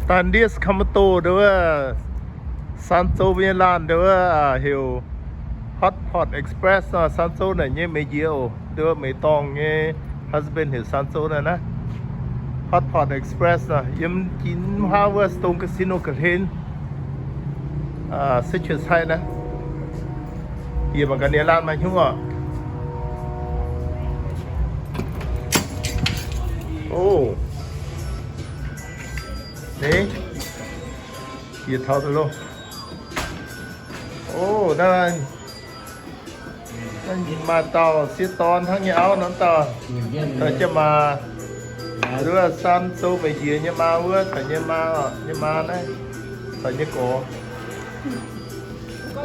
Daaih ndiev Sacramento ndau wuov Saan Zou mbuo nyei laanh ndau wuov heuc Hot Pot Express nor, Saan Zou naaic nyei meix njiec oc. Ndau wuov meix dorngh nyei husband heuc Saan Zou naaiv naaiv. Hot Pot Express nor, yiem jiex mv haav wuov Stone Casino ga'hlen, Citrus Heights naaiv. Yie mangc gaax ninh laanh maaih hnyouv oc. O, ne, yie taux daaih loh. O, naaiv, naaiv maaih dauh sieqv dorn hnangv nyei auv nor, dauh, dauh jienv maa, nduov Saan Zou meix njiec nyei maa wuov, taux nyei maa, nyei maa naaiv, taux nyei gorx.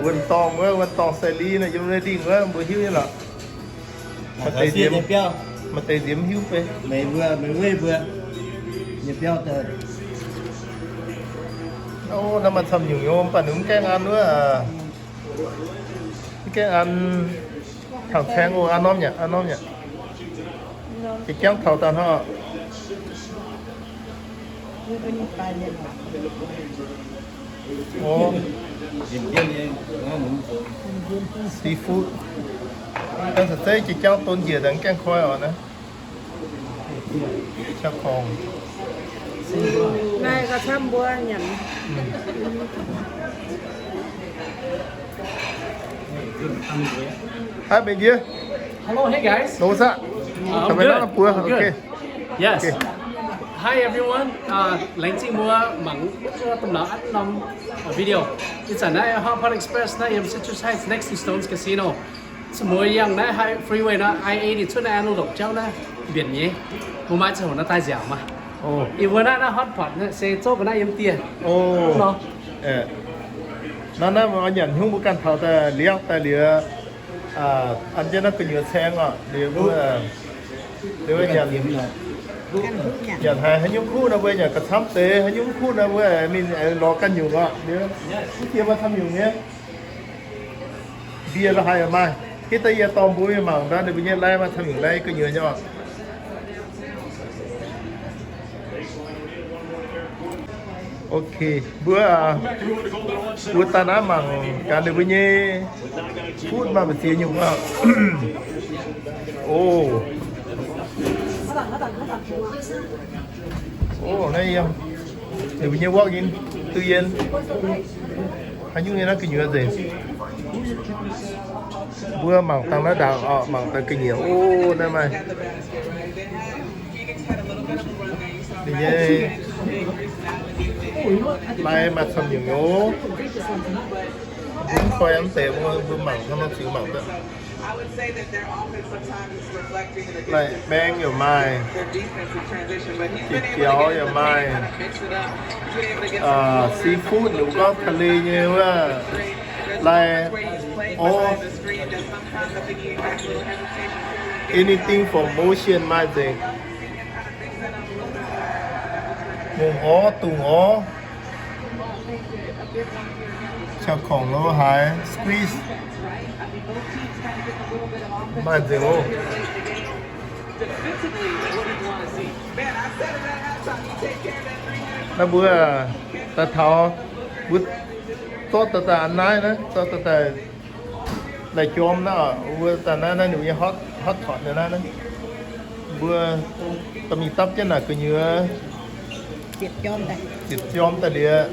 Wuonh dorngh wuov, wuonh dorngh sai li naaiv, yiem naaiv dingh wuov, mbuo hiuv nyei lorqc. Maaih deix nziex, maaih deix nziex mv hiuv fai? Meih mbuo, meih weiv mbuo nyei biauv daaih. O, naaiv maaih camv nyungc nyei, mv baac ninh mv gaengh an wuov, mv gaengh an tangx caeng oc. An norm nyei, an norm nyei. Jiex jangv taux daaih hnangv. O, seafood. Dangh se zeiv jiex jangv don njiec daaih mv gaengh koi oc naaiv. Qaqv korngc. Naaiv gauh camv mbuo nyanc. Haaix meih ndiev? Hello, hey guys. Nongx aqv. Uh, I'm good. I'm good. Okay. Yes. Okay. Hi everyone. Uh, laengz zingh mbuo mangc domh nauz aqv norm, uh, video. Ih zanc naaiv Hot Pot Express naaiv yiem Citrus Heights next to Stone's Casino. Cin-mueiz yangh naaiv high freeway naaiv, I eighty cuotv naaiv Antelope jauv naaiv mbienc nyei. Mbuo maiv ziangh hoc naaiv daaih nziaauc maah. Ih mbuo naaiv, naaiv Hot Pot naaiv se zouv ga'naaiv yiem dieh. Naaiv, naaiv mbuo nyanc hnyouv mbuo ganh taux daaih liangv daaih liuz, an jienv naaiv gu'nyuoz caeng oc. Liuz mbuo, liuz nyanc, nyanc haiz haaix nyungc kuv nor mbuo nyanc ga'camv deix, haaix nyungc mv kuv nor mbuo mingh lorz ganh nyungc oc. Liuz mv jiex maaih camv nyungc nyei. Mbie la'haiz yaac maaih. Hitv daaih yie dorh mbuo mingh mangc ndau ninh mbuo nyei lai maaih camv nyungc lai gu'nyuoz nyei oc. Ok, mbuo, mbuo daaih naaiv mangc gaax ninh mbuo nyei food maaih mbu'ziex nyungc oc. O, o, naaiv yiem ninh mbuo nyei walk-in, ตู้เย็น. Haaix nyungc nyei naaiv gu'nyuoz nzengc. Mbuo mangc dangh naaiv ndaangc oc, mangc dangh gu'nyuoz. O, naaiv maaih ninh nyei lai maaih camv nyungc nyei. Mbuo mv koi mv deix, mbuo mangc hnangv nor ziux mangc duqv. Lai maeng yaac maaih, jiex biaux yaac maaih, seafood, ninh mbuo gorngv ทะเล nyei wuov, lai, all, anything from ocean maaih nzengc. Mungh orv, dungz orv, qaqv korngc lo haaix, squid, maaih nzengc oc. Naaiv mbuo daaih taux, mbuo zorqv daaih daaih an naaiv naaiv, zorqv daaih daaih lai jorm naaiv, mbuo daaih naaiv, naaiv ninh mbuo nyei hot, hot pot naaiv, naaiv mbuo dorh mingh dapv jienv naaic gu'nyuoz, ziepc jorm daaih liuz,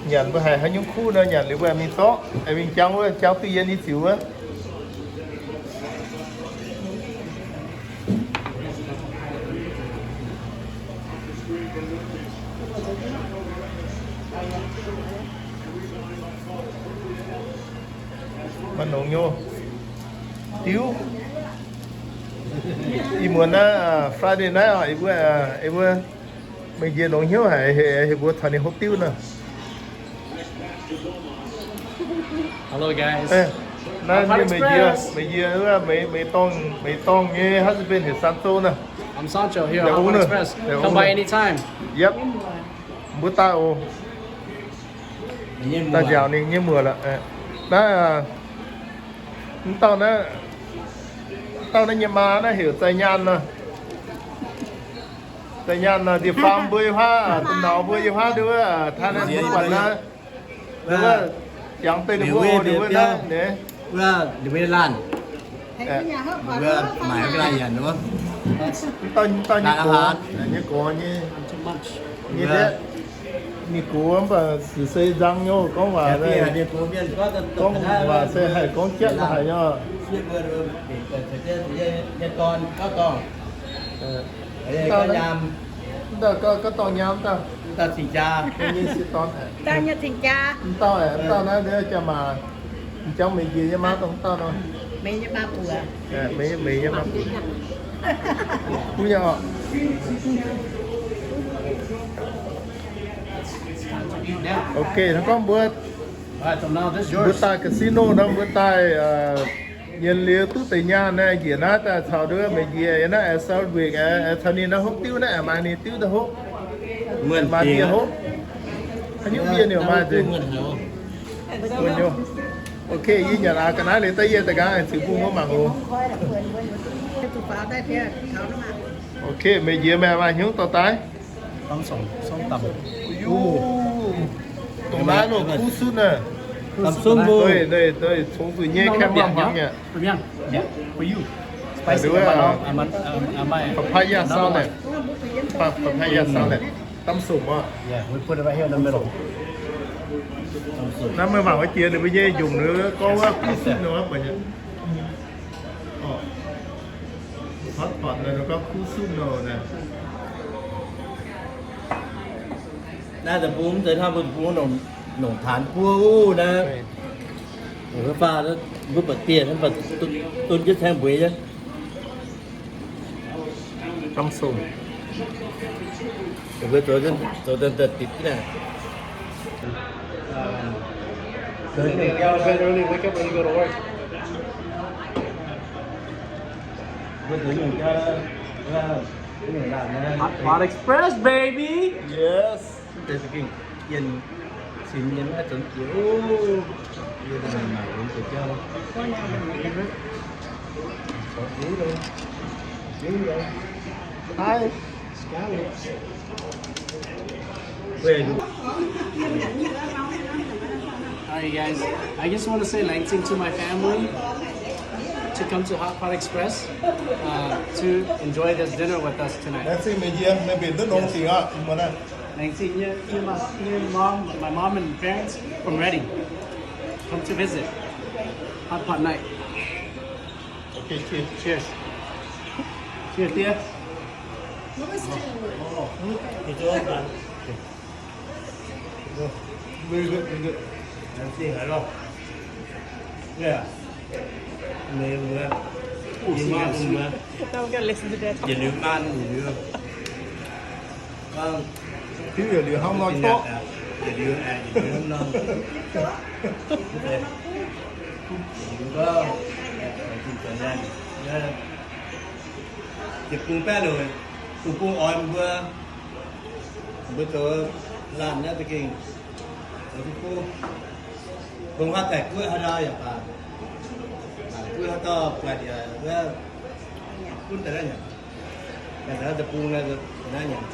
nyanc mbuo haiz haaix nyungc kuv nor nyanc liuz mbuo aengx mingh zorqv, aengx mingh jangv wuov, jangv ตู้เย็น nyei ziux wuov. Maaih longx nyei diuv. Ih muonz naaiv, Friday night oc, yie mbuo, yie mbuo mingh njiec longx hnyouv haic, heuc mbuo taux ninh hopv diuv nor. Hello guys. Naaiv meih njiec, meih njiec, meih, meih dorngh, meih dorngh nyei husband heuc Sancho nor. I'm Sancho here, Hot Pot Express. Come by anytime. Yep. Mbuo daaih oc. Daaih nziaauc ninh nyei muoc lorqc. Naaiv, mv dauh naaiv, dauh naaiv nyei maa naaiv heuc Zai Nyaanh nor. Da'nyatv nor, ndie-faam mbuo yiem haav, da'nauz mbuo yiem haav, nduov, taaix naaiv mbuo buatc naaiv, nduov, jangx deix ninh mbuo oc, ninh mbuo naaiv, ninh, wuov, ninh mbuo laanh, ninh mbuo maaic ga'naaiv nyanc wuov, dauh, dauh nyei gox, nyei gox nyei, nyei diev, ninh gox mv baac sic se nzang nyei, gorngv waac, gorngv waac se haih gorngv jatv haic nyei. Mv dauh gauh dorngx nyaam, mv dauh, mv dauh cing-jaa, nyei sieqv dorn, mv dauh, mv dauh naaiv jaa-maac, jangx meih njiec nyei maa dongh mv dauh nor. Meih nyei maa buoc. Meih, meih nyei maa buoc. Kuv nyei oc. Ok, hnangv gorngv mbuo, mbuo daaih casino nor, mbuo daaih, aa, yienx liuz duqv deix nyaanh naaiv, njiec naaiv daaih caux nduov meih njiec yiem naaiv aengx celebrate, aengx caux ninh naaiv hopv diuv naaiv, aengx maaih ninh diuv daaih hopv, maaih mbier hopv. Haaix nyungc mbier ninh maaih nzengc. Ok, yie nyanc aqv, ga'naaiv liuz daaih yie daaih nqaang aengx ziux bun mbuo mangc oc. Ok, meih njiec meih maaih hnyouv dorh daaih. Dongh naaiv loh kuv sunv naaiv. Papaya salad. Papaya salad. Dapv sumc oc. Naaiv meih mangc wuov jiex ninh mbuo nyei njongc ninh gorngv wuov kuv sunv nor, buatc nyei. Hotpot nor gorngv kuv sunv nor naaiv. Naaiv deic-bung mv zeiz hnangv mbuo deic-bung nongc taanx buov naaiv. Faah mbuo buatc dieh, bun jienv caeng mbueix nyei. Dapv sumc. Mbuo zoux deix dipc naaiv. Hot Pot Express, baby. Yes. Yie cin yie maiv zoux jiex. Yie mangc jiex jauv. Hi. All right, you guys. I just want to say ลังซิง to my family to come to Hot Pot Express, uh, to enjoy this dinner with us tonight. ลังซิง meih njiec, meih mbenc duqv nongx dingc aqv, mbuo naaiv. ลังซิง nyei, nyei mom, my mom and parents from Reading come to visit. Hot pot night. Okay, cheers. Cheers. Cheers, dear. Very good, very good. ลังซิง haaix lorh. Yeah. Mbuo, mbuo, mbuo. Don't go listen to that. Yietc liuz maan, yietc liuz. Hiuv yietc liuz hnangv nor torqv. Yietc liuz, yietc liuz hnangv nor. Yietc liuz gauh, deic-bung baeqv loc, deic-bung oix mbuo, mbuo zoux laanh naaiv za'gengh zoux duqv gouv. Dongh haaix daic guoqv haaix ndau yaac baac, guoqv haaix dauh buatc yaac gunv daaih naaiv nyanc. Daaih deic-bung naaiv nyanc.